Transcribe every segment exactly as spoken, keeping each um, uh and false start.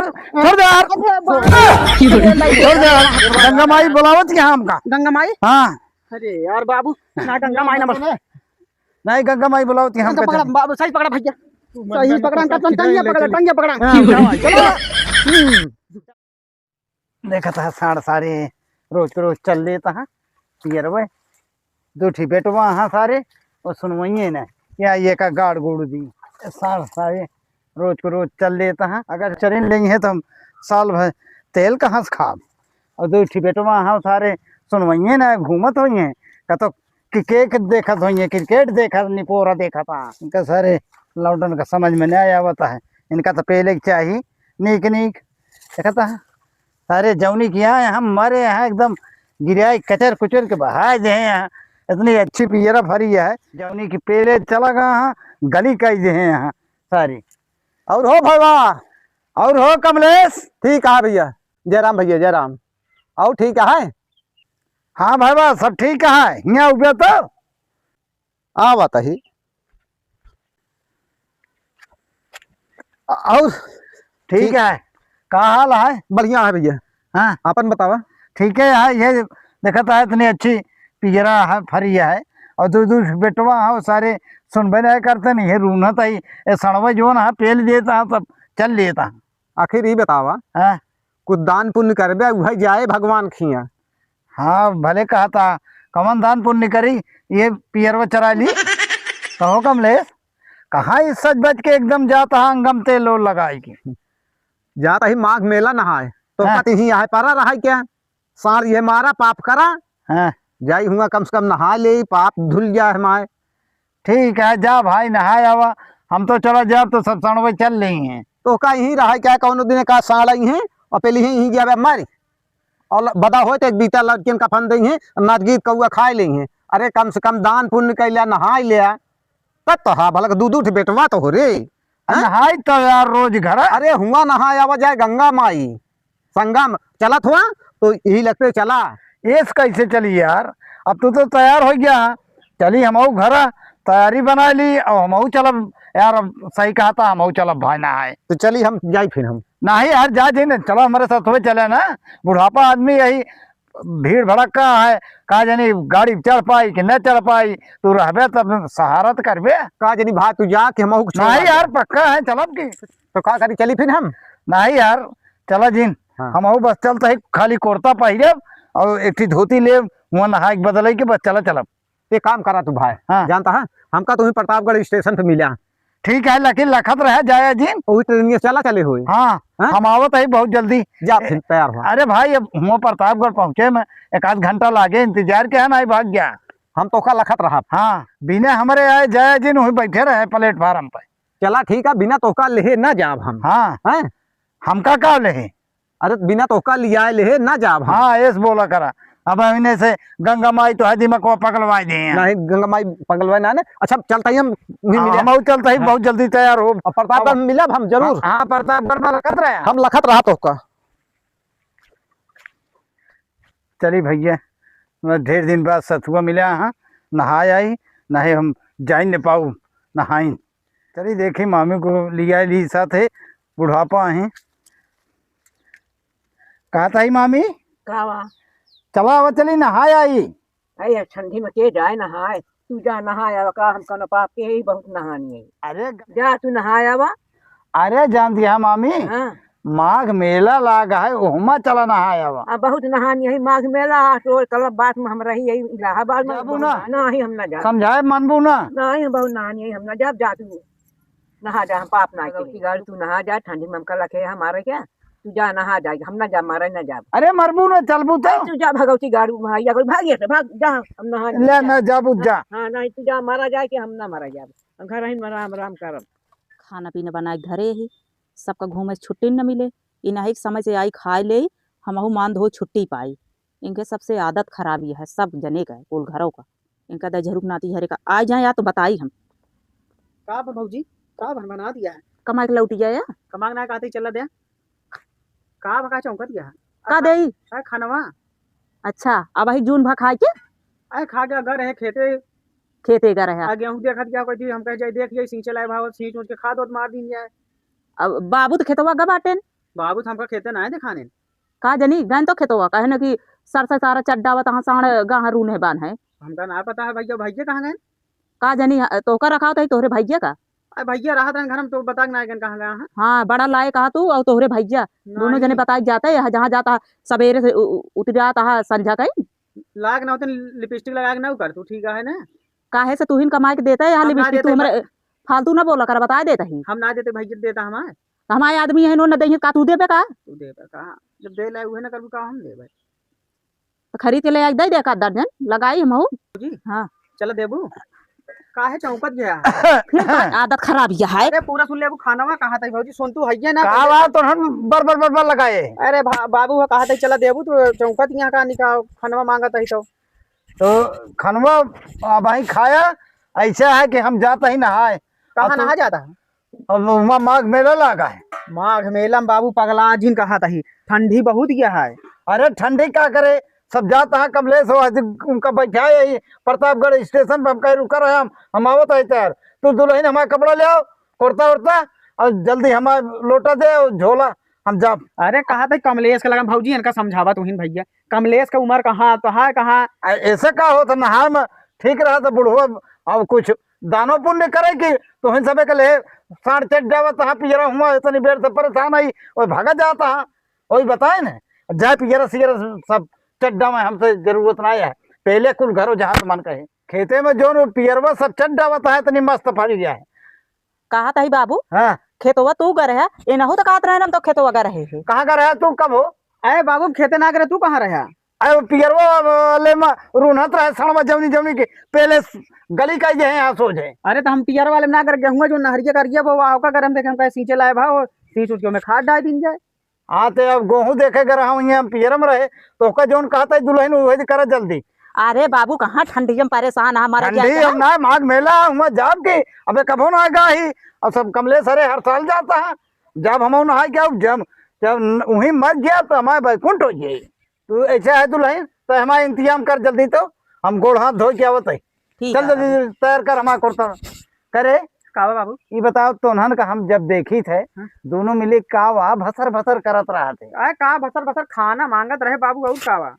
छोड़ दे यार। अरे बाप। छोड़ दे यार। गंगा माई बुलावत है हमका। गंगा माई? हाँ। अरे यार बाबू, ना गंगा माई ना बस। नहीं, गंगा माई बुलावत है हमका। पकड़ा बाबू, सही पकड़ा भैया। सही पकड़ा, टंगिया पकड़ा, टंगिया पकड़ा। हाँ, चलो। देखत है साढ़ साढ़े रोज के रोज चल लेत है पियरवे। दू ठी बेटवा हाँ सारे, और सुनवइये न, या ये का गाड़ गोड़ दी। साढ़ साढ़े रोज के रोज चल लेत है। अगर चरिन लेइहे तो हम साल भर तेल कहाँ से खाब? और दू ठी बेटवा हाँ सारे सुनवइये न, घूमत होइये, कतो कि के के देखत होइये, क्रिकेट देखत, निपोरा देखत। हाँ, इनका सारे लौंडन का समझ में नहीं आवत है। इनका तो पहले के चाही नीक नीक। देखत है, अरे जौनी की यहाँ, यहाँ मरे यहाँ एकदम गिराई कचर कुचर के बहाय जे हैं यहाँ। इतनी अच्छी पियरा फरी है, जौनी की पेले चला गया यहाँ, गली कई जे हैं यहाँ सारी। और हो भैया, और हो कमलेश? ठीक है भैया, जय राम भैया, जय राम। और ठीक है? हाँ भैया, सब ठीक है। यहाँ उबे तो आवत ही। और ठीक ठीक। है, का हाल है? बढ़िया है भैया। हाँ। आपन बतावा। ठीक है, हाँ, ये देखत है इतनी अच्छी पियरा है, फरी है, और दू दू बेटवा है, वो सारे सुनबे नहीं करते, नहीं है रूनत है, ये सड़वे जोन है, पेल देता है, सब चल लेता है। आखिर ई बतावा, हाँ। कुछ दान पुण्य करबे, उहे जाए भगवान खिया। हाँ, भले कहत है, कवन दान पुण्य करी, ये पियरवा चराइ ली। कहो कमलेश, कहाँ ई सज बज के एकदम जात है अंगम तेल ओल लगाई के? जात ही माघ मेला नहाए, तो हाँ। कहती ही यहाँ परा रहा क्या? सार ये मारा पाप करा, हाँ। जाई हुआ कम से कम नहा ले, पाप धुल जाए हमारे। ठीक है, जा भाई नहाए आवा, हम तो चला जाब तो सब सड़वे चल लेइहैं। तो का यहीं रहा क्या, कौनो दिन का साड़ आई हैं और पहले ही यहीं जाबे मारी। और बदा होए तो एक बीता लड़कियन कफन देइहैं, नाच गीत कौआ खाए लेइहैं। अरे कम से कम दान पुण्य कैला, नहाए लिया, तब तो हाँ भलक दू दू ठे बेटवा तो हो रे। हैं? नहाई तो यार रोज घर। अरे हुआ नहाए आवा जाए गंगा माई। संगम चलत हुआ तो यही लगते चला। एस कैसे चली यार? अब तू तो तैयार हो गया, चली हमहू घर तैयारी बना ली, अब हमहू चलब यार। अब सही कहा था, हमहू चलब भाई नहाए। तो चली हम जाई फिर हम। नहीं यार, जा जी ने, चलो हमारे साथ हुए चले ना। बुढ़ापा आदमी यही भीड़ भड़क्का है, का जानी गाड़ी चढ़ पाई कि न चढ़ पाई, तू रहबे तब सहारा तो करबे। का जानी भाई तू जा कि हमहू के छोड़ नहीं आ यार, जा। पक्का है चलब की। तो का करी, चली फिर हम? नहीं यार, चला जिन। हाँ। हमहू बस चलता है, खाली कुर्ता पहिरब और एक ठी धोती लेब, वहाँ नहाए के बदले के बस चला चलब। एक काम करा तू भाई, हाँ। जानता है, हमका तुम्हें प्रतापगढ़ स्टेशन पे मिला। ठीक है, लेकिन लखत रहे जाया जिन। वही ट्रेन में चला चले हुए। हाँ, हाँ? हम आवत है बहुत जल्दी। जा ए, फिर तैयार हुआ। अरे भाई, अब हुआ प्रतापगढ़ पहुँचे में एक आध घंटा लागे, इंतजार क्या है, नहीं भाग गया। हम तो का लखत रहा। हाँ, बिना हमरे आए जाया जिन वहीं बैठे रहे प्लेटफार्म पे। चला ठीक है, बिना तोहका लेहे ना जाब हम। हाँ। हैं? हमका का लेहे? अरे बिना तोहका लियाए लेहे ना जाब हम। हाँ, एस बोला करा। अब इन्हें से गंगा माई तो है दिमाग को पगलवाए दे हैं। नहीं, गंगा माई पगलवाए ना ने। अच्छा, चलता ही हम भी हाँ, मिले। हम और चलता ही हाँ। बहुत जल्दी तैयार हो। और प्रतापगढ़ में मिलब हम जरूर। हाँ, हाँ, प्रतापगढ़ में लखत रहे। हम लखत रहा तोहका। चली भैया, मैं ढेर दिन बाद सथुआ मिला हाँ, नहाए आई, नहीं हम जाई न पाऊ नहाई। चली देखी मामी को लिया ली साथ है, बुढ़ापा है। कहा था ही मामी? का बा? चला आवा चली नहाए आई। अरे ठंडी में के जाए नहाए? तू जा नहाए आवा का, हम कौनो पाप के ही बहुत नहानी है। अरे जा तू नहाए आवा। अरे जान दिया मामी, हाँ। माघ मेला लाग है, ओहमा चला नहाए आवा। आ, बहुत नहानी है माघ मेला, आ, तो कल बात में हम रही है इलाहाबाद में। जाबू ना? नहीं, हम ना जा। समझाए मानबू ना? नहीं, हम बहुत नहानी है, हम ना जाब, जा तू नहा जा, हम पाप ना करी। गाड़ी तू नहा जा, ठंडी में हमका लखे हमारे क्या? तू जा नहा जा, हम ना जा, मारे ना जा। अरे मरबू ना, चलबू तो। अरे तू जा भगवती गाड़ू भाई, अगर भाग ये से, भाग जा, हम नहा ले जा। ना जाबू जा। हाँ, नहीं तू जा, मारा जाए कि हम ना मारा जाए, हम घर ही में राम राम करब। खाना पीना बनाए के धरे ही, सबका घूमे से छुट्टी न मिले। इन्हीं के समय से आई खाए ले, हमहू मान धो छुट्टी पाई। इनके सबसे आदत खराब ये है, सब जने का है, कुल घरों का। इनका दे झरुक नाती हरे का आ जाए या तो बताई हम। का बा भौजी, का भन बना दिया है? कमा के लौटी जाए या? कमा के ना कहते चला दे। का बा का चौंकत गया? का अच्छा, देई? अच्छा, खानवा। अच्छा, अब वही जून भा खाए के? अरे खा गया, घर है खेते। खेते घर है। आ गेहूं देखत गया कोई चीज, हम कहे जाए देख जाए, सींचे लाए भाव, सींच उच के खाद ओद मार दीन जाए। अब बाबू तो खेतवा ग बाटेन। बाबू तो हमका खेते नाहीं देखाने। का जनी, गएन तो खेतवा, कहे न कि सरसा सारा चड्डावत, हाँ, साँड़ गाँह रूने बान है। हमका ना पता है भइया, भइया कहाँ गएन? का जनी, तोहका रखावत ही तोहरे भइया का? अरे भइया रहत रहन घर में तो बता के ना गएन कहाँ गया है। हाँ, बड़ा लायक हा तू अउर तोहरे भइया, दोनों जने नहीं। बताए के जाता है, यहाँ जहाँ जाता सबेरे से उ-, उ-, उतर जाता है संझा कहीं। लाग ना होते लिपस्टिक लगा के ना कर तू, ठीक है ना? काहे से तू ही न कमाए के देता है, यहाँ हम ना लिपस्टिक देते तू हमरे भा- फालतू ना बोला कर, बताए देता ही। हम ना देते भइया देता हमारे। तो हमारे आदमी है, इन्होंने देही का तू देबे का? तू देबे का? जब दे लाए उहे ना करबू का हम देबे? तो खरीद के ले आई, दे दे एक आध दर्जन, लगाई हम हो। जी। हाँ। चला देबू? काहे चौंकत गया? फिर का आदत खराब यह है। अरे पूरा सुन लेबू खानवा कहा था भौजी, सुन तू हइये ना का पहले। बात तो हम बर बर बर बर लगाए। अरे भा-, बाबू हो कहा था चला देबू तो चौंकत यहाँ का निका खानवा मांगत ही तो। तो खानवा अब ही खाया, ऐसा है कि हम जाता ही नहाए। कहाँ अब तो नहा जाता है? अब वहाँ माघ मेला लगा है। माघ मेला में बाबू पगला जिन कहा तही, ठंडी बहुत गया है। अरे ठंडी का करे, सब जाता है कमलेश हो, आज उनका बैठा है यही प्रतापगढ़ स्टेशन पर, हम कहे रुका रहे हम, हम आवत है तैयार। तू दुल्हन हमारा कपड़ा ले आओ, कुर्ता उर्ता, और जल्दी हमारा लोटा दे और झोला, हम जाब। अरे कहा था कमलेश के लगा भौजी, इनका समझावा तुहिन भइया, कमलेश का उम्र कहाँ तो है कहाँ? आ, ऐसे का होत नहाए में ठीक रहा तो बुढ़वा अब कुछ दानो पुण्य करे कि तुहिन सबे के ले साँड़ चढ़ जावत, तहाँ पियरा हुआ इतनी बेर से परेशान आई, और भागा जाता है, वही बताए न, जाए पियरा सियरा सब चढ़ जावे, हमसे जरूरत ना है। पहले कुल घरो जहाँ से मन कहे, खेते में जोन पियरवा सब चढ़ जावत है, इतनी मस्त फरी गया है। कहा तही बाबू, हाँ। खेतवा तू गर है, ए नहु तो कहत रहे हम तो खेतवा गर है। कहाँ गर है तू, कब हो? अरे बाबू, खेते ना करे, तू कहाँ रहा? अरे, वो पियरवा वाले में रूनत रहे, सड़वा जौनी, जौनी के पहले स-, गली का जे है, यहाँ सोझ है। अरे, तो हम पियर वाले में ना कर, गेहुआ जो नहरिया करिया, वो आओ का करे, हम देखे, हम कहे, सींचे लाए भाव, सींच उठ के ओमे खाद डाल दीन जाए। हाँ, तो अब गेहूँ देखे के रहा हूँ, हम पियर में रहे, तो ओका जौन कहता है दुल्हन, वही करा जल्दी। अरे बाबू, कहाँ ठंडी में परेशान है, हमारा ठंडी जाए हम ना, माघ मेला हुआ जाब के, अबे कबो ना आएगा ही, और सब कमलेश अरे हर साल जाता है, जब हम नहाए के, जब, जब वहीं मर गया, तो हमारे बैकुंठ हो जाए। तू ऐसे है दुल्हन, तो हमारा इंतजाम कर जल्दी, तो हम गोड़ हाथ धो के आवत है। ठीक चल है जल्दी बाबू। तैयार कर हमारा कुर्ता। करे का बा बाबू? ई बताओ, तोन्हन का हम जब देखी थे, हाँ। दोनों मिले का वा भसर भसर करत रहा थे? अरे का भसर भसर, खाना मांगत रहे बाबू, और का बा?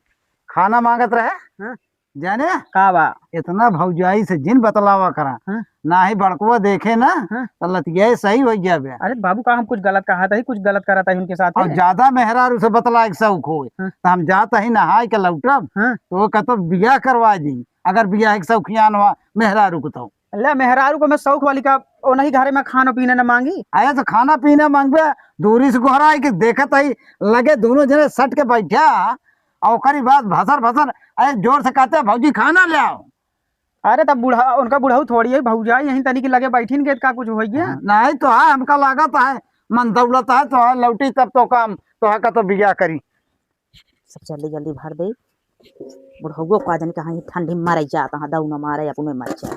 खाना मांगत रहे? हाँ। जाने? का बा? इतना भौजाई से जिन बतलावा करा। हाँ। ना ही बड़कवा देखे ना, हाँ। तो लतियाए सही हो जाबे। अरे बाबू, का हम कुछ गलत कहा था ही, कुछ गलत करा था ही उनके साथ और है? ज्यादा मेहरारू से बतलाए के शौक होए, हाँ। तो हम जाता ही नहाए के लौटब, हाँ। तो वो कहतो बियाह करवा दी, अगर बियाह के शौकियान हुआ मेहरारू को तो। ले मेहरारू को मैं शौक वाली का, ओ नहीं घरे में खाना पीना न मांगी। अरे तो खाना पीना मांगबे, दूरी से गोहराए के देखत ही, लगे दोनों जने सट के बैठा, और ओकरी बाद भसर भसर, अरे जोर से कहते, "भौजी खाना ले आओ।" अरे तब बूढ़ा, उनका बुढ़ऊ थोड़ी है, भौजाई यहीं तनी के लगे बैठिन के का कुछ होइए? हाँ, नहीं तो है, हमका लागत है, मन दौलत है, तो है लौटी तब तो काम, तो है का तो बियाह करी। सब जल्दी जल्दी भर दे। बुढ़ऊ का जन कहाँ ठंडी में मर जाता है, दऊ न मारे, अपने मर जाए।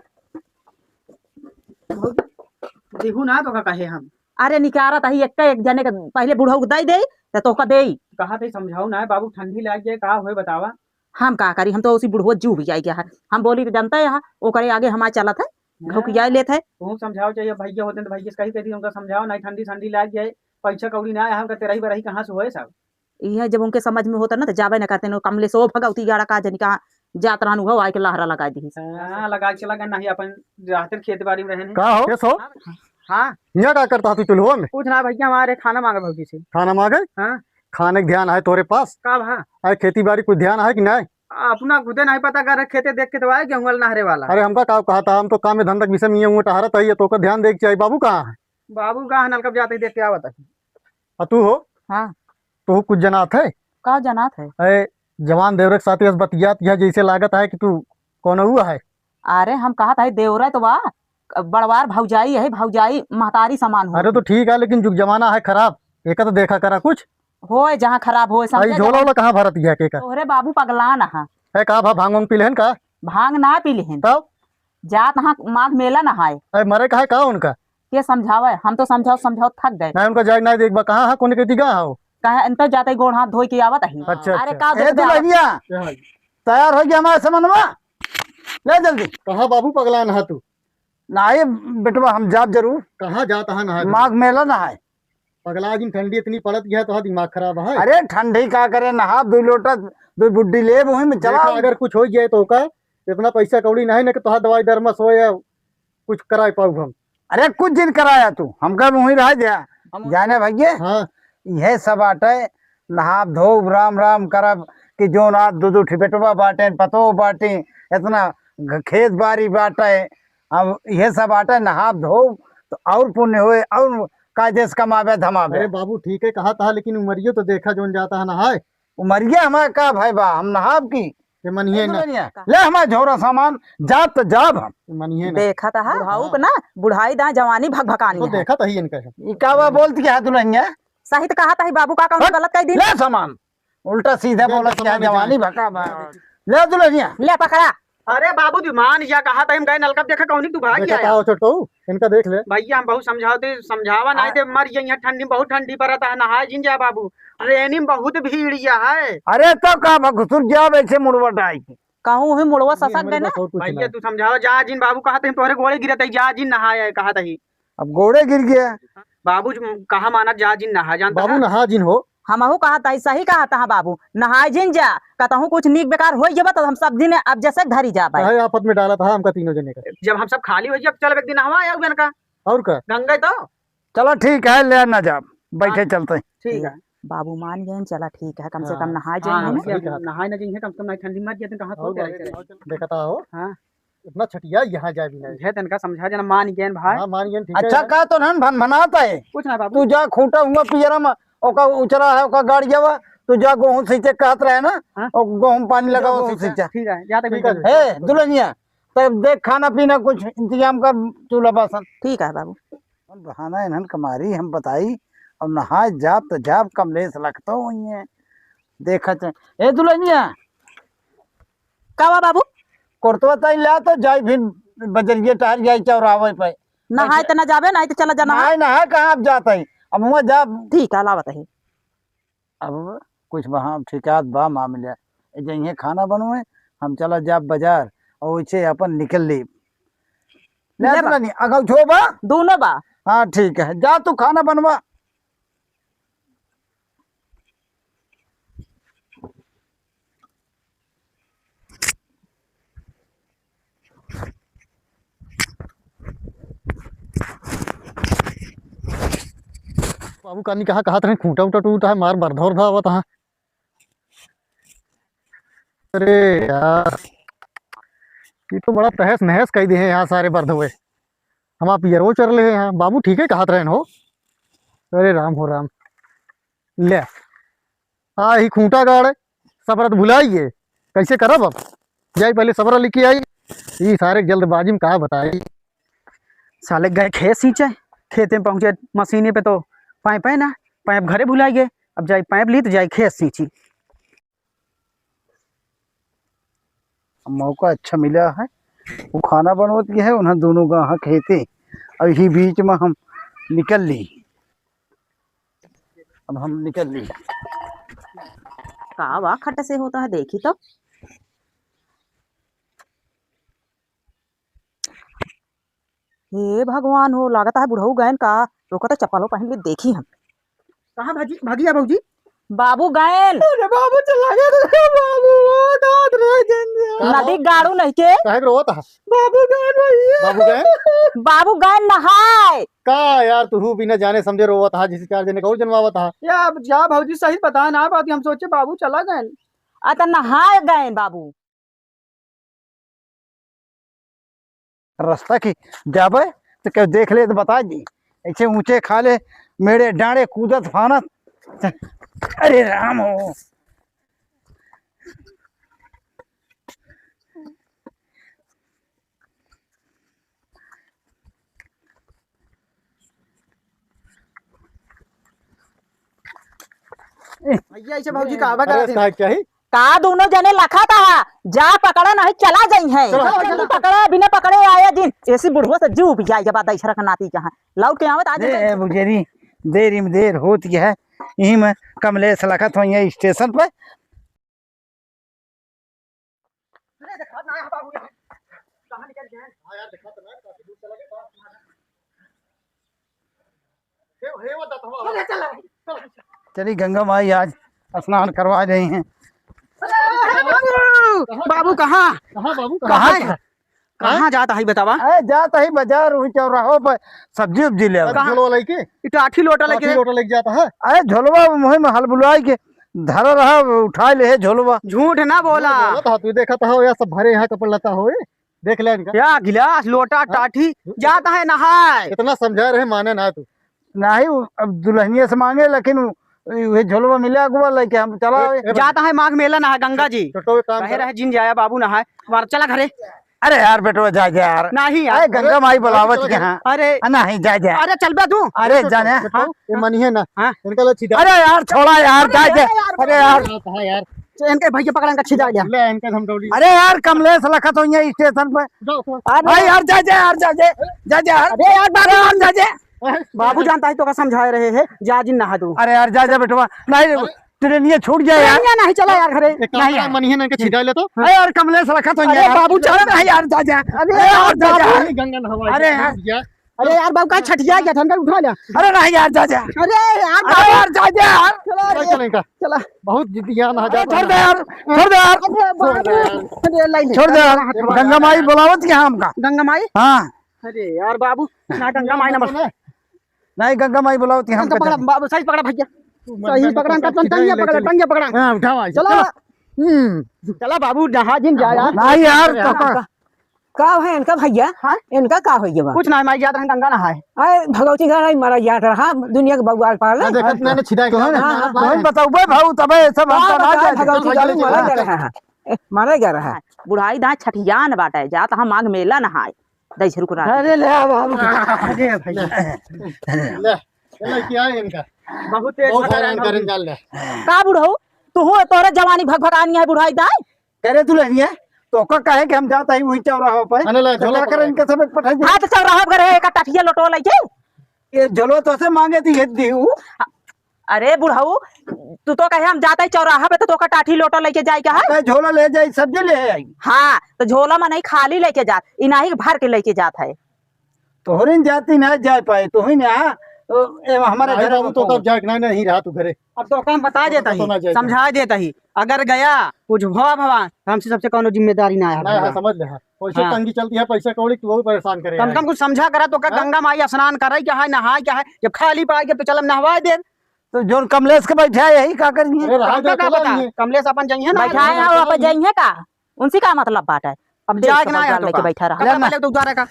देहू ना तो का कहे हम। अरे निकारत ही एक, एक जने के पहले बुढ़ऊ के दई दे, त तोहका देई। कहा थे समझाओ ना बाबू, ठंडी लाग जाए, का होए बतावा? हम का करी, हम तो उसी बुढ़ऊ जू भी आई गया है। हम बोली तो जनता है, ओकरे आगे हमार चलत है, हाँ। घुकिया लेत है। तू समझाओ चाहिए, भैया होते तो भैया से कही कहती, उनका समझाओ ना, ठंडी ठंडी लाग जाए, पैसा कौड़ी ना आए, हमका तेरही बरही कहाँ से होए सब? इहे जब उनके समझ में होता ना तो जाबे ना करते, न कमले से ओ भगवती गाड़ा का जनी कहाँ जात रहन, उहो आए के लहरा लगा दी। हाँ, लगा के चला गए, नहीं अपन रहते खेत बाड़ी में रहने। का हो? कैस हो? हाँ। यहाँ का करता तू चूल्हो में? कुछ ना भैया, हमारे खाना मांगे भौजी से। खाना मांगे? हाँ। खाने के ध्यान है तोरे पास? का भा? अरे खेती बाड़ी कुछ ध्यान है कि नहीं? अपना खुदे नहीं पता कर खेते देख के तो आए गेहूं वाला नहरे वाला। अरे हमका का कहा था, हम तो काम में धंधा के विषय में ये हुआ टहरत है, ये तो का ध्यान दे के चाहिए। बाबू कहाँ है? बाबू कहाँ है? नलका जाते ही देख के आवत है। आ तू हो? हाँ। तू कुछ जनात है? का जनात है? अरे जवान देवरे के साथ बस बतियात है, जैसे लागत है कि तू कौन हुआ है? अरे हम कहत है देवरे तो बा, बड़वार भौजाई है, भौजाई महतारी समान हो। अरे तो ठीक है, लेकिन जुग जमाना है खराब, एका तो देखा करा कुछ। होए जहाँ खराब होए, समझे आई झोला जहाँ। वाला कहाँ भरत है के का? तोहरे बाबू पगलान हा। है का भा भांग वांग पी लेहन का? भांग ना पी लेहन। तब? जात हाँ माघ मेला नहाए। अरे मरे का है का उनका? के समझावे, हम तो समझाओ समझाओ थक गए। नहीं उनका जाए नहीं देखबा, कहाँ है कोने के दिगा हो? कहे अंतर जाते गोड़ हाथ धोई के आवत ही। अच्छा, अरे अच्छा। का ए देख दे आवत? दुल्हनिया, तैयार हो गया हमारे समनवा, ले जल्दी। कहाँ बाबू पगलान हा तू? नहीं बेटवा, हम जाब जरूर। कहाँ जात हा नहा के? माघ मेला नहाए। पगला जिन, ठंडी इतनी पड़त गया, तोहार दिमाग खराब है। अरे ठंडी का करे, नहा दो लोटा, दो बुड्डी लेब, वहीं में चला। देखा, अगर कुछ हो जाए तो का, इतना पैसा कौड़ी नहीं ना कि तोहार दवाई दरमस हो या कुछ कराए पाऊ हम। अरे कुछ दिन कराया तू, हमका वहीं रह जा। हम जाने भैया, हाँ। यह सब बाटे, नहाब धोब, राम राम करब, कि जोन आज दो दो ठे बेटवा बाटे, पतोह बाटे, इतना घ-, खेत बारी बाटे, अब यह सब बाटे, नहाब धोब तो और पुण्य होए, और कायदे से कमावे धमावे। अरे बाबू, ठीक है कहा था, लेकिन उमरियो तो देखा जोन जाता है नहाए। उमरिया हमारा का भाई बा, हम नहाब की? ये मनिहे ए ना। दुल्हनिया, ले हमारा झोरा सामान, जाब तो जाब हम। ये मनिहे ना। देखा था, हाँ। बुढ़ाऊ के ना, बुढ़ाई दा जवानी भकभकानी तो है। देखा था ही इनका है। ई का बा बोलती है दुल्हनिया? सही तो कहा था ही बाबू, का कौनो हट, गलत कह दी? ले सामान, उल्टा सीधा ले बोलत सामान है, ले जवानी जाए। भका बा। ले दुल्हनिया। ले पकड़ा। अरे बाबू, मान जा, कहा था हम गए नलका देखा कौनी तू भाग देखा आया। था, छोटू, इनका देख ले। भैया, हम बहुत समझाओ थे, समझावा नहीं हाँ। थे, मर जाइए ठंडी में, बहुत ठंडी पड़त है, नहाए जिन जा बाबू। ट्रेन में बहुत भीड़ या है। अरे तो का भगसुर जाब ऐसे मुड़वा डाई के। कहूँ ही मुड़वा ये ससक हमरे गए ना। पास और कुछ भैया, नहीं। तू समझावा, जा जिन बाबू, कहा थे हम तोहरे गोड़े गिरत है, जा जिन नहाए, कहा था ही। अब गोड़े गिर गया। बाबू, कहा माना, जा जिन नहा, जानता बाबू है? नहा जिन हो। हमहू कहा था, सही कहा था बाबू, नहाए जिन जा, कतहूँ कुछ नीक बेकार होई जबा तो हम सब दिन अब जैसे धरी जाबे। काहे आफत में डाला था हमका तीनों जने का? जब हम सब खाली हो जाए, चल एक दिन नहवा आया उबेन का। और का? गंगा तो। चलो ठीक है, ले ना जाब, बैठे हाँ। चलते हैं। ठीक है। बाबू मान गए, चला ठीक है, कम से हाँ। कम नहाए हाँ, जाए हम। सही कहा। नहाए ना जाइए, कम से कम नहीं ठंडी मर जाते, कहाँ और सोते बाबू, रहे। देखता हो। हाँ। इतना छटिया यहाँ जाए भी नहीं। झे तनका समझा जना मान गए भाई। हाँ, मान गए, ठीक अच्छा है। का तो नन भन भनात है। कुछ ना बाबू। तू जा खूंटा हुआ पियरा में, ओका उचरा है, ओका गाड़िया बा, तू जा गोहूं सींचे कहत रहे ना, हाँ। ओ गोहूं पानी लगाओ गोहूं सींचे। ठीक है, जा तक ठीक है। हे, दुल्हनिया, तब देख खाना पीना कुछ इंतजाम कर, चूल्हा बासन। ठीक है बाबू। कौन बहाना इन्हन क मारी हम बताई, और नहाए जाब तो जाब कमलेश लखतो हुई है। देखत है। ए दुल्हनिया, का बा बाबू? कुर्तवा तई ला तो जाई फिर बजरिया टहर जाई चौराहे पे। नहाए त ना जाबे, नहीं तो चला जा नहा। नहाए, नहाए कहाँ अब जात है? अब हुआ जा। ठीक है, लावत है। अब कुछ वहाँ ठिकात बा मामला। जइहे खाना बनवे, हम चला जाब बाजार और वैसे अपन निकल ली। ले ले बा। दुल्हनी, अगौ छो बा? दोनों बा। हाँ, ठीक है, जा तू खाना बनवा। बाबू कानी कहाँ, कहाँ तक खूंटा उटा टूटा है, मार बरधा उरधा आवत है। अरे यार, ये तो बड़ा तहस नहस कई दे हैं यहाँ सारे बरधवे। हम आप पियरवो चर ले हैं यहाँ। बाबू ठीक है कहत रहन हो। अरे राम हो राम। ले, आ ही खूंटा गाड़, सबरत भुलाइए, कैसे करब अब? जाई पहले सबरा लेके आई। ई सारे जल्दबाजी में का बताई। साले गए खेत सींचे, खेते में पहुंचे मशीने पे तो पाइप है ना, पाइप घरे भुलाई गए। अब जाई पाइप ली तो जाई खेत सींची। मौका अच्छा मिला है, वो खाना बनवत गया है, उन्हें दोनों गाह खेते। अब यही बीच में हम निकल ली, अब हम निकल ली। का वाह खट से होता है, देखी तो। हे भगवान हो, लागत है बुढ़ऊ गयन का। रोका तो चप्पलो पहन ले, देखी हम। कहाँ भगी, भगिया भौजी? बाबू गयन। अरे बाबू चला गया रे बाबू, ओ दाद रे जंजा। नदी गाड़ू नहीं के। काहे के रोवत है? बाबू गयन भैया। बाबू गयन? बाबू गयन नहाए। का यार, तू बिना जाने समझे रोवत है, जिसे चार जने का और जनवावत है। या अब जा भौजी, सही बता ना बात, हम सोचे बाबू चला गयन। आ त नहाए गयन बाबू। रास्ता की जाबे तो केहू देख ले तो बता दी, ऐसे ऊंचे खाले मेड़े डांड़े कूदत फानत। अरे राम हो। भैया, ऐसे भौजी का आवा अरे, करा दे। का क्या है? का दोनों जने लखा था, जा पकड़ा नहीं चला जाई है। चलो। जल्दी पकड़ा, बिना पकड़े आया जिन। ऐसी बुढ़वा से जीव भी जाए जब दई सरक नाती जहाँ लौट के आवत आज ए, ए, बुझेरी, देरी में देर होती है। यही में कमलेश लखत हो ये स्टेशन पे। अरे, देखा ना है बाबू, कहाँ निकल गए? हाँ यार, देखा तो ना, काफी दूर चला गया। हे, हे वो दतवा। अरे, चला, चला। चली गंगा माई आज स्नान करवा रही हैं। अरे, बाबू, बाबू, कहाँ? कहाँ बाबू? कहाँ कहाँ है? जा-, कहाँ हैं? जात है बतावा? अरे, जात है बाजार, वही चौराहों पर सब्जी उब्जी ले आवा। कहाँ? झोलवा लेके? ई टाठी लोटा लेके? टाठी लोटा लेके जाता है? अरे, झोलवा वही में हल बुलाई के धरा रहा, उठा ले है झोलवा। झूठ ना बोला। झूठ बोलत हा तू, देखत हा, या सब भरे यहाँ कपड़ लता होए। देख ले इनका। या गिलास, लोटा, हाँ? टाठी, जाता है नहाए। इतना समझा रहे, माने ना तू। नाही, उ अब दुल्हनिया से मांगे, लेकिन उ, उहे झोलवा मिले अगुआ लेके हम चला ए, आवे। ए, जाता है माघ मेला नहाए गंगा जी। छोटो एक काम कहे कर। रहे जिन जाया बाबू नहाए। हमार चला घरे। अरे यार बेटवा, जा, जा यार। नहीं यार। अरे गंगा माई बुलावत चला के घर। हाँ। अरे। आ, नहीं, जा, जा। अरे चल बे तू। अरे छोटो, जाने। छोटो, हाँ? ये मनिहे ना। हाँ। इनका लो छिदा। अरे यार, छोड़ा यार, जा, जा। अरे यार। अरे यार। हाँ यार। इनके भैया पकड़ा, इनका छिदा लिया। ले, इनका हम डौली। अरे यार, कमलेश लखत होइए स्टेशन पे। उठाओ, उठाओ। अरे यार, जा, जा यार, जा, जा, जा, जा यार। अरे यार, बाबू। अरे यार, जा, जा। बाबू जानता है तो का समझाए रहे हैं, जा जिन नहा दो। अरे यार, जा, जा बेटवा। नहीं, अरे। ट्रेनिया छूट जाए यार। ट्रेनिया नहीं चला यार घरे। एक काम नहीं करा, यार। मनिहे ना इनका छिदा ले तो। अरे यार, कमलेश लखत होइए अरे यार। बाबू, चल। अरे यार, जा, जा। अरे अरे यार, यार, जा, जा। बाबू। गंगा नहवा अरे यार। यार। अरे यार बाबू, का छठिया गया था, उठा लिया। अरे नहीं यार, जा, जा। अरे यार अरे बाबू। यार, जा, जा यार। चलो भाई, रे। चलो इनका। चला। बहुत जिद्दियान आ अरे जाता छोड़ दे है। यार, छोड़ दे यार। अरे बाबू। अरे लाइन छोड़ दे यार। गंगा माई बुलावत के हमका। गंगा माई? हाँ। अरे यार बाबू, ना गंगा माई ना बस। नहीं, गंगा माई बुलावत के इनका हमका पकड़ा, जाने। बाबू, सही पकड़ा भैया। तू मत सही जाने पकड़ा, तो इनका टंगिया पकड़ा, टंगिया पकड़ा। हाँ, उठाओ, आई, चलो। चलो। हम्म। चला बाबू, नहा जिन जा यार। नहीं यार, अरे तो यार। का? का है इनका भैया? हाँ? इनका का होइए बा? कुछ ना, माई जात रहन गंगा नहाए। अरे भगवती घर आई, मरा जात रहा, दुनिया के बगवाल पाल। ना देखत, ना, ना छिदा के तोहन, ना, ना, तोहन ना। बताउबे भाऊ, तबे सब का हमका ना बताए जाए। भगवती घर में मरा जा रहा है। ए, मरा जा रहा है। बुढ़ाई दाई छठियान बाटे, जात हम माघ मेला नहाए। दई रुक रहा। अरे ले आ बाबू। अरे भैया। ले, ये लड़की आए इनका। बहुत तेज बहुत भगा हैरान रहा है। करें, डाल ले। का बुढ़ऊ? तू हो, तोरे जवानी भगभगानी है बुढ़ाई दाई। करे दुल्हनिया, तो का कहे कि हम जात हई वही चौराहा पे? अरे ला, तो झोला का करे पकड़। इनके सब एक पठाई दे। हाँ, तो चौराहा पर है, एक टाठिया लोटो लइके। ये झोलो तो से मांगे थी, ये दिहू। अरे बुढ़ऊ, तू तो कहे हम जात हई चौराहा पे, तो तोका टाठी लोटो लइके जाए का है? अरे झोला ले जाई, सब्जी ले आई। हाँ, तो झोला में नहीं, खाली लइके जात, इनाही भर के लइके जात है। तोहरे न जाती ना जाए पाए, तोही ना, ओ, ए, हमारे अरे घर बाबू, में तो कौन? तब जाए के नहीं, नहीं रहा तू घरे। अब तो काम बता देता तो ही, ना जाए। समझा देता ही। अगर गया, कुछ भवा भवा, हमसे सबसे कौनो जिम्मेदारी ना है ना, भैया। हाँ, समझ ले, हाँ। वैसे हाँ। तंगी चलती है, पैसा कौड़ी, तू वो परेशान करे कम है। कम कुछ समझा करा, तो का हाँ? गंगा माई स्नान करे क्या है, नहाए क्या है? जब खाली पाए के तो चल हम नहवाए दे। तो जोन कमलेश के बैठा है, यही का करिए? अरे, रहा हमका दे, का चला पता? नहीं। कमलेश अपन जइहे ना। बैठा है, हाँ, वो चला अपन नहीं। जइहे का? उनसे का मतलब बात है? अब देख जाए के ना समझदार यहाँ लेके तो बैठा रहा। कपड़ा ले ना। पहले तो उतारा का।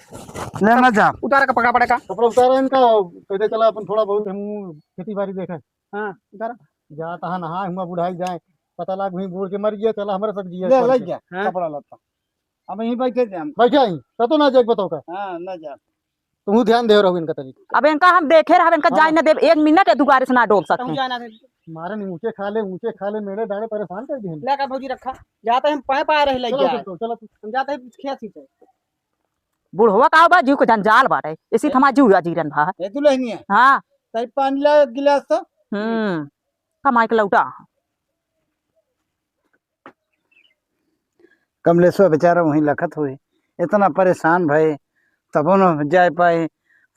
ले ना जा। उतारा का पकड़ा पड़े का। कपड़ा उतारा इनका, कहते चला अपन थोड़ा बहुत हम खेती बाड़ी देखे। हाँ, उतारा। जा तहाँ नहाए हुआ बुढ़ाई जाए, पता लाग वहीं बूड़ के मर गया, चला हमारे सब जिया ले, छोड़ ले के। गया, हाँ। कपड़ा लत्ता। अब यहीं बैठे थे हम। बैठे ही, कतो ना जाए बताओ का। हाँ, ना जा। तुहू ध्यान दे रहो इनका तनी। अब इनका हम देखे रहब, इनका हाँ। जाए न देब, एक मिनट ए दुआरे से ना डोल सकते। कहूँ जाए ना दे। मारे नहीं, ऊँचे खा ले, ऊँचे खा ले, मेरे डाड़े परेशान कर दिए। ले का भौजी रखा, जाते हम पाए पाए रहे लग चलो, गया। चलो, चलो, चलो। हम जाते हैं खेत ही से। बुढ़वा का बा, जीव के जंजाल बाटे, इसी ए? थमा जीव अजीरन भा। ए दुल्हनिया। हाँ। तई पानी ला गिलास तो। हम्म, कमाई के लौटा। कमलेशवा बेचारा वहीं लखत हुए, इतना परेशान भए, तबो न जाए पाए।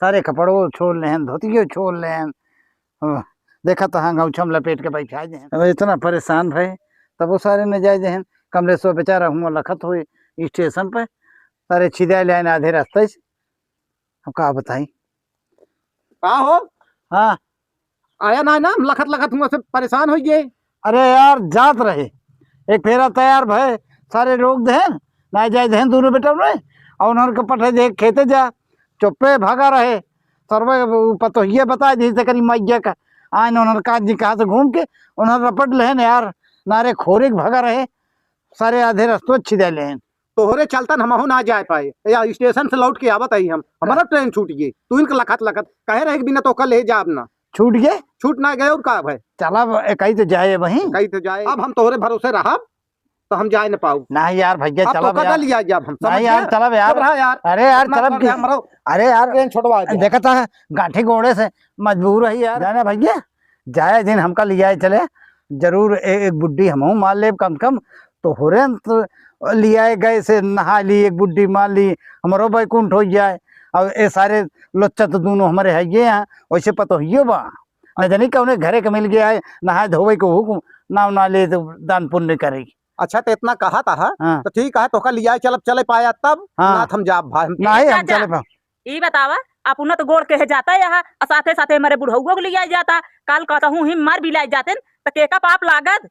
सारे कपड़ो छोड़ लेहन, धोतियो छोड़ लेहन। हाँ, देखा तो हाँ, गौछम लपेट के बैठा जे। अब इतना परेशान भए, तबो सारे न जाए देहन। कमलेशवा बेचारा हुआ लखत हुए स्टेशन पे, सारे छिदा ले आए आधे रास्ते से। अब का बताई? का हो? हाँ। आया ना, ना, हम लखत लखत हुआ से परेशान हो गए। अरे यार, जात रहे, एक फेरा तैयार भए, सारे रोक देहन, ना जाए देहन दोनों बेटा ने, और उन्होंने के पठे दे खेते जा, चुप्पे भागा रहे। सरवे उ पतोहिए बताए दी से करी मैया का, आइन उन्होंने काज जी कहा से घूम के, उन्होंने रपट लेहन यार, नारे खोरे के भागा रहे, सारे आधे रस्तो छिदा लेहन। तोहरे चलतन हमहू ना जाए पाए। या स्टेशन से लौट के आवत आई हम, हमारा ट्रेन छूट गई। तू इनके लखत लखत कहे रहे कि बिना तोका ले जाब ना। छूट गए? छूट ना गए और का भाई? चला अब, एकाई तो जाए वहीं। एकाई तो जाए। अब हम तोहरे भरोसे रहब, तो हम जाए ना पाऊ। नहीं यार भैया, अब चला तोका यार। ना लिया जाब हम, नहीं समझ यार, गया? चला यार। चुप रहा यार। अरे यार, इतना चला कर कि-, यार, मरो। अरे यार, ट्रेन छोड़वा दे। देखता है, गांठी गोड़े से मजबूर है यार। जाना भैया, जाए दिन हमका लियाए चले, जरूर ए-, एक बुड्ढी हमहू मार लेब कम से कम, तो हो रहे न तो लियाए गए से नहा ली, एक बुड्ढी मार ली, हमरो बैकुंठ हो जाए। अब ए सारे लोच्चा तो दूनो हमरे हइये हैं, वैसे पतोहियो बा। न जानी कौने घरे के मिल गया है, नहाए धोवे के हुकुम, नाव ना ले तो दान पुण्य करे। अच्छा, तो इतना कहत हा, हाँ। तो ठीक है, तोका लियाए चलब, चले पाया तब, हाँ। ना तो हम जाब भाई, हम नहीं, हम जा, जा। चले पा- ई बतावा, अपना तो गोड़ के है जाता है यहाँ, और साथे साथे हमारे बुढ़ौगो को लियाए जाता। काल कहता हूँ, हिम मर भी लाए जाते न, तो केका पाप लागत?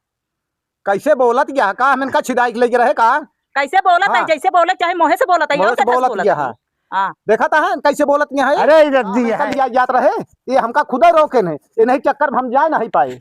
कैसे बोलत गया? का हम इनका छिदाई के लेके रहे का? कैसे बोलत है? हाँ। जैसे बोले चाहे मोहे से बोलत है, मोहे और से कैसे बोलत बोलत गया है? है? हाँ। देखा था, हाँ, कैसे बोलत गया है? अरे, ई रख हाँ, दी इनका है। लिया जात रहे, ये हमका खुदा रोके नहीं, ये नहीं चक्कर में हम जाए नहीं पाए।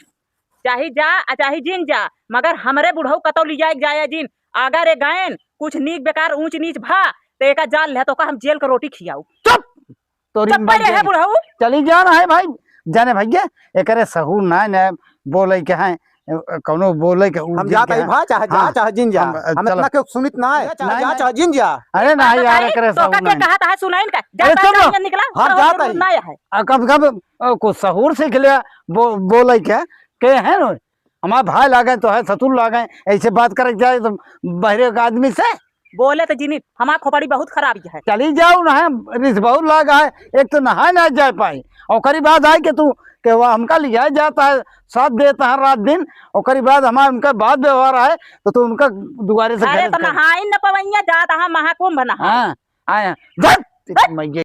चाहे जा, आ चाहे जिन जा, मगर हमरे बुढ़ऊ कतौ लिजाए के जाए जिन। अगर ए गएन, कुछ नीक बेकार, ऊंच नीच भा, तो एका जान ले, तो का हम जेल के रोटी खियाऊ। चुप! तोरी चुप मर रहे जाए। बुढ़ऊ। चली जाना है भाई, जाने भैया, एकरे सहूर ना, ना बोले के हैं, कौनो बोले के उ हम दिल जात के ही हैं। भा, चाहे जा, हाँ। चाहे जिन जा। हम, हम चलो। इतना क्यों सुनित ना है? चाहे नहीं, जा, नहीं। चाहे जिन जा। अरे ना यार, बताई, एकरे तो सहूर का के नहीं। कहा था, सुनाइन का? अरे जाता चलो। है, निकला, हम सहूर जाता ही। ना है। आ, कब, कब, अ, कुछ सहूर सीख लिया, बो-, बोले के, के है न? हमार भाई लागे तो है, ससुर लागे, ऐसे बात करे के जाए तो बहरे के आदमी से? बोले तो जिनी, हमार खोपड़ी बहुत खराब है। चली जाओ ना, रिस बहुत लाग है, एक तो नहाए ना जाए पाई, ओकरी बाद आए के तू के वो हमका लिया जाता है, साथ देता है रात दिन, ओकरी बाद हमार उनका बात व्यवहार है, तो तू उनका दुआरे से अरे घरे तो से नहाई न पवैया, जात है महाकुंभ नहा। हाँ, आया, जा, तेरी मैया।